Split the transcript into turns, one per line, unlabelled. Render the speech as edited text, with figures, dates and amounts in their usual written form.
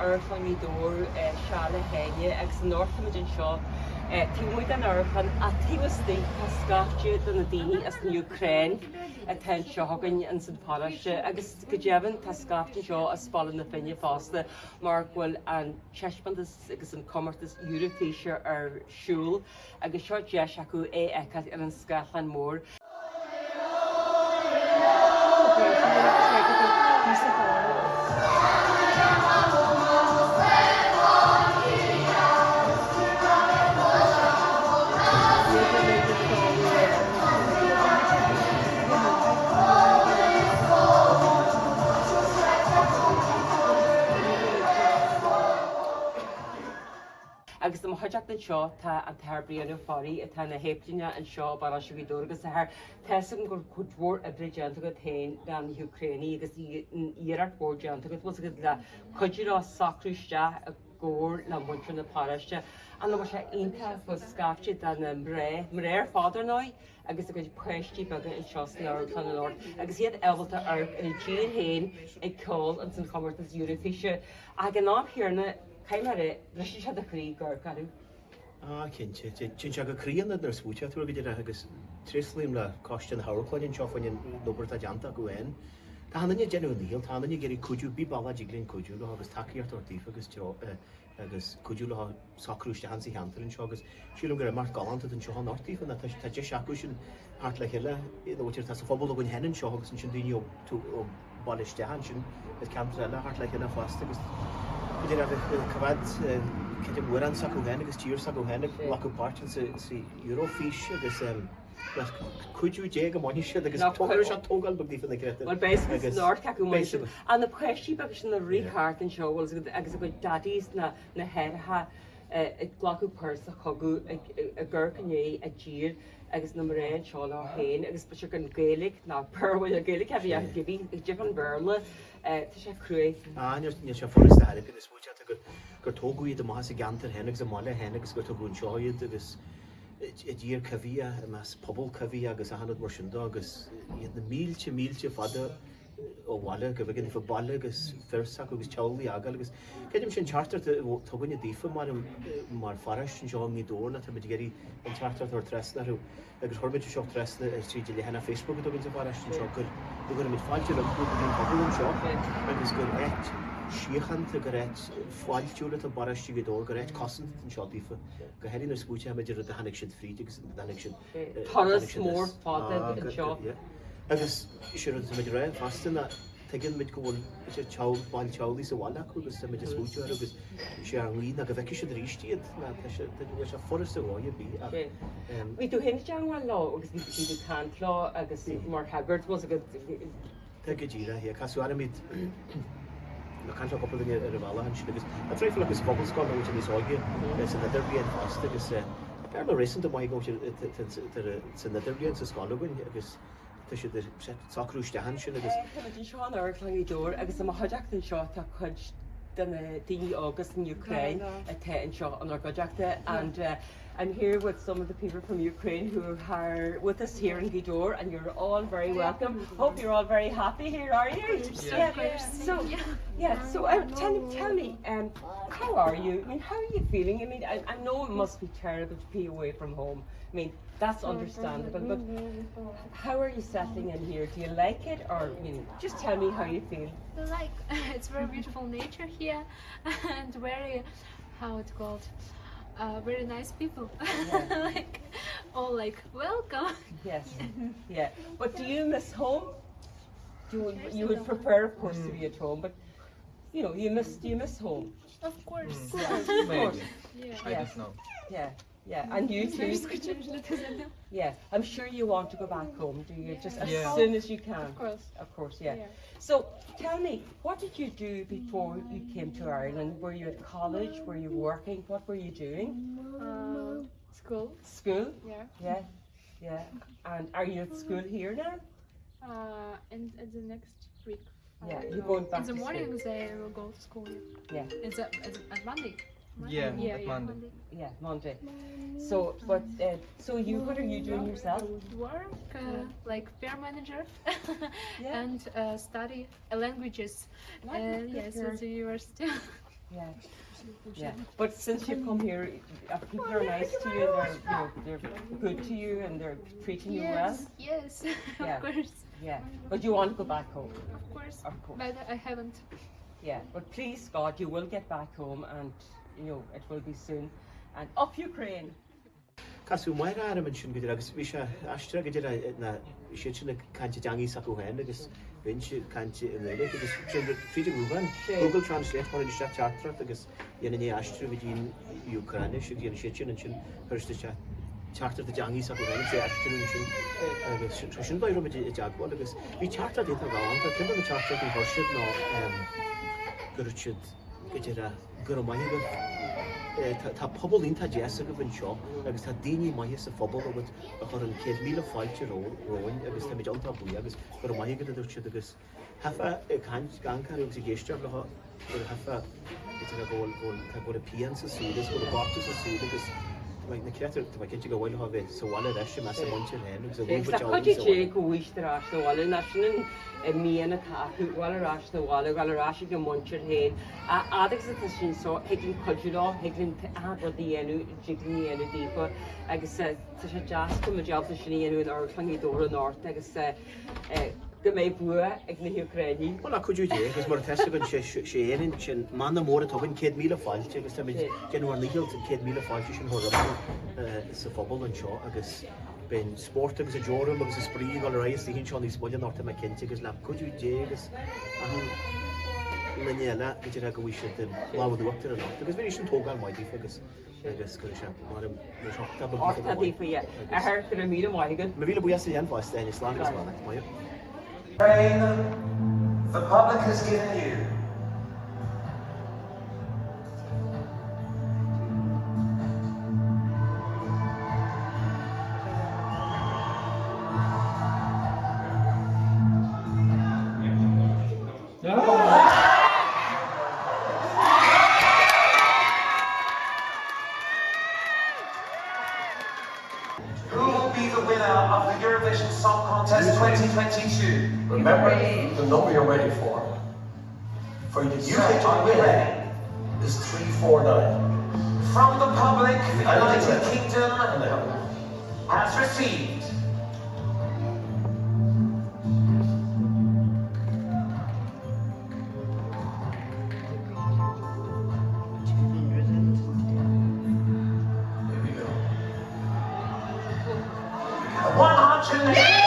Amharclann Ghaoth Dobhair, Seal le hÁine agus anocht táimid anseo taobh amuigh den amharclann ach taobh istigh tá scaifte de na daoine as an Úcráin atá anseo againn ins an pharóiste agus go deimhin tá scaifte anseo as Baile na Finne fosta mar go bhfuil an taispeántas agus an comórtas Eurofíse ar siúl agus seo deis acu é a fheiceáil ar an scáileán mór. Agus i mo chuideachta anseo tá an tAthair Brian Ó Fearraigh atá ina shéiplíneach anseo i bparóiste Ghaoth Dobhair agus a Athair, tá 'fhios agam go bhfuil cuid mhór oibre déanta agat féin le na hÚcránaigh agus iarracht mhór déanta agat, bhfuil 'fhios agat, le cuidiú leo socrú isteach i gcomhar le muintir na paróiste. An bhfuil sé iontach go bhfuil scaifte de na mná, mná ar fad ar ndóigh, agus a gcuid páistí beaga anseo san amharclann anocht agus iad ábalta amharc ar a dtír féin ag ceol ins an chomórtas Eurofíse. Ach ag an am chéanna, caithfidh mé a rá, briseann sé do chroí ag amharc orthu.
Ah, cinnte. Téann sé go croí an nuair a smaointeoidh tú air go díreach agus tréaslaím le coiste na hamharclainne anseo faoin obair atá déanta acu féin. Tá achan duine ag déanamh a ndícheall, tá achan duine ag iarraidh cuidiú, pé bealach a dtig linn cuidiú leo agus tacaíocht a thabhairt daofa agus agus cuidiú leo socrú isteach insa cheantar anseo agus sílim gur imeacht galánta atá anseo anocht daofa ná tá deis acu sin theacht le chéile ina bhfuil tá sa phobal againn féin anseo agus ansin daoine ó ó baile isteach ansin is ceantar eile theacht le chéile fosta agus b'fhéidir a bheith coimhéad creidim amhrán s'acu féin agus tír s'acu féin ag glacadh páirt insa sa Eurofís agus le cuidiú Dé go mbainfidh siad agus tógáil sé tógáil beag daofa na créatúir.
Bhuel beidh siad san ard acu mar sin. Ach na páistí beaga sin ag rith thart anseo bhfuil fhios agat agus a gcuid daddies na na haithreacha ag glacadh páirt sa chogadh ag amharc i ndiaidh a dtír agus na mná anseo leo féin agus b'fhéidir gan Gaeilge ná bhuel Gaeilge a bhí acu cibé difear an Bhéarla tá sé cruaidh.
Ah níl sé furasta ar bith na smaointe gur gur tógadh iad amach as a gceantar féin agus a mbaile féin agus gur tógadh anseo iad agus i dtír coimhthíoch, i measc pobal coimhthíoch agus achan rud mar sin de agus iad na mílte, mílte fada ó bhaile, go bhfeiceann daofa baile agus fir s'acu agus teaghlaigh a fhágáil agus creidim sin teachtaireacht atá againne daofa mar, mar pharóiste anseo i nGaoth Dobhair ná táimid ag iarraidh an teachtaireacht a thabhairt trasna orthu agus chuir muid seo trasna ar tríd an leathanach Facebook atá againn sa pharóiste anseo gur go gcuirimid fáilte rompu go dtí an pobal anseo agus gur áit síochánta, gur áit fáiltiúil atá i bparóiste Ghaoth Dobhair, gur áit cosanta anseo daofa. Go háirithe nuair a smaoitímid ar rud a tháinig siad fríd agus tháinig siad
Turas mór fada anseo.
Agus is é rud atáimid a rá fosta ná tuigeann muid go bhfuil idir teagh, baill teaghlaigh sa bhaile acu agus táimid ag smaointiú orthu agus is é ár nguí ná go bhfeicfidh siad arís iad ná tá sé níl sé furasta dhóigh ar bith ach
Bhí tú féin i dteangmháil leo agus bhí tú ag caint leo agus mar shagart bhfuil fhios agat
Tá go díreach, yeah. Casadh orm iad ag caint le cúpla duine ar an bhealach ansin agus tá traidhfil acu sa Phobalscoil nó bhfuil níos óige san idirbhliain fosta agus Béarla réasúnta maith ag san idirbhliain sa scoil againn agus tá siad ag socrú isteach ansin agus.
Táimid anseo in Amharclann Ghaoth Dobhair agus i mo chuideachta anseo tá cuid de na daoine óga san Úcráin atá anseo inár gcuideachta and I'm here with some of the people from Ukraine who are with us here in Gaoth Dobhair and you're all very welcome. Hope you're all very happy here, are you?
Yeah. yeah.
So, yeah, so um, tell, tell me, um, how are you? I mean, how are you feeling? I mean, I, I know it must be terrible to be away from home. I mean, that's understandable, but how are you settling in here? Do you like it or, I mean, just tell me how you feel.
We like, it's very beautiful nature here and very, how it's called, uh, very nice people. Yeah. like, all like, welcome.
Yes, yeah. But do you miss home? Do you, you would prefer, of course, mm. to be at home, but you know, you miss, do you miss home?
Of course.
Mm. Yeah. Of course.
Yeah.
I don't know.
Yeah. Yeah, and you too. Yeah, I'm sure you want to go back home, do you? Just as
yeah.
soon as you can.
Of course.
Of course, yeah. yeah. So tell me, what did you do before you came to Ireland? Were you at college? Were you working? What were you doing?
Uh, school.
School?
Yeah.
Yeah, yeah. And are you at school here now?
Uh, and, and the next week.
Yeah, you're going back
In the
to
morning
school.
they will go to school.
Yeah.
It's a, it's at Monday.
Monday. Yeah,
yeah,
at
yeah,
Monday.
Monday.
Yeah, Monday. So, but uh, so you, what are you doing yourself?
Work, uh, like PR manager,
Yeah.
and uh, study languages.
Language,
Uh, yes,
good
at the university.
Yeah. Yeah. But since you've come here, people are nice to you, they're, you know, they're good to you and they're treating you well?
Yes, yes, of course.
Yeah. But you want to go back home?
Of course. Of course. But I haven't.
Yeah, but please God, you will get back home and, you know, it will be soon. And up Ukraine!
Casadh máthair orm ansin go díreach agus bhí sé aisteach go díreach ná bhí siad sin ag caint i dteangaidh s'acu féin agus bheinnse ag caint i nGaeilge agus sin rud tríd an nguthán, Google Translate, chuirfinn isteach teachtaireacht agus dhéanfainn é a aistriú go dtí an Úcráinis agus dhéanadh siad sin ansin chuir siad isteach teachtaireacht i dteangaidh s'acu féin agus é a aistriú ansin agus sin an dóigh a raibh muid i dteagmháil agus bhí teachtaireacht iontach galánta, ceann de na teachtaireachtaí a chuir siad ná go raibh siad go díreach Go raibh maith agaibh. Tá pobal iontach deas agaibh anseo agus tá daoine maithe sa phobal agat a chuireann 100,000 fáilte romhainn agus táimid iontach buíoch agus go raibh maith agat a dúirt siad agus theifeá ag caint gan cabhrú agus ag éisteacht leo nuair a theifeá go dtí go bhfuil go bhfuil tá go bhfuil pian sa súil agus go bhfuil gortú sa súil agus tá mé na creatúir tá mé cinnte gur mhaith leo a bheith sa bhaile arís i measc a muintir féin agus a
Agus le cuidiú Dé go bhfaighidh siad ar ais 'na bhaile ná sin an mian atá acu, dhul ar ais 'na bhaile, dhul ar ais ag a muintir féin. A fhad agus atá siad anso, thig linn cuidiú leo, thig linn achan rud a dhéanamh, dtig linn a dhéanamh daofa agus tá sé deas go mbeidh ábalta sin a dhéanamh in Amharclann Ghaoth Dobhair anocht agus go mbeidh bua ag na hÚcráinigh.
Bhuel, le cuidiú Dé agus mar atá fhios againn, sé Éirinn, sin mana mór atá againn, 100,000 fáilte agus táimid ag déanamh ár ndícheall an 100,000 fáilte sin a chur rompu sa phobal anseo agus beidh an spórt agus an deoram agus an spraoi ag dul ar aghaidh istoíche anseo níos moille anocht tá mé cinnte agus le cuidiú Dé agus achan duine eile go deireadh go bhfaighidh siad an lámh in uachtar anocht agus bhí sin tógáil maith daofa agus agus go raibh sé mar an ochtá beag daofa go maith.
Daofa, yeah. Athair, go raibh míle maith agat.
Míle buíochas a dhéanamh fosta, Áine, slán agus beannacht. Maith.
Ukraine, the public has given you. Who will be the winner of the Eurovision Song Contest 2022?
Remember the number you're waiting for. For the UK to win is 349.
From the public, the United Kingdom has received
Here we go.
100.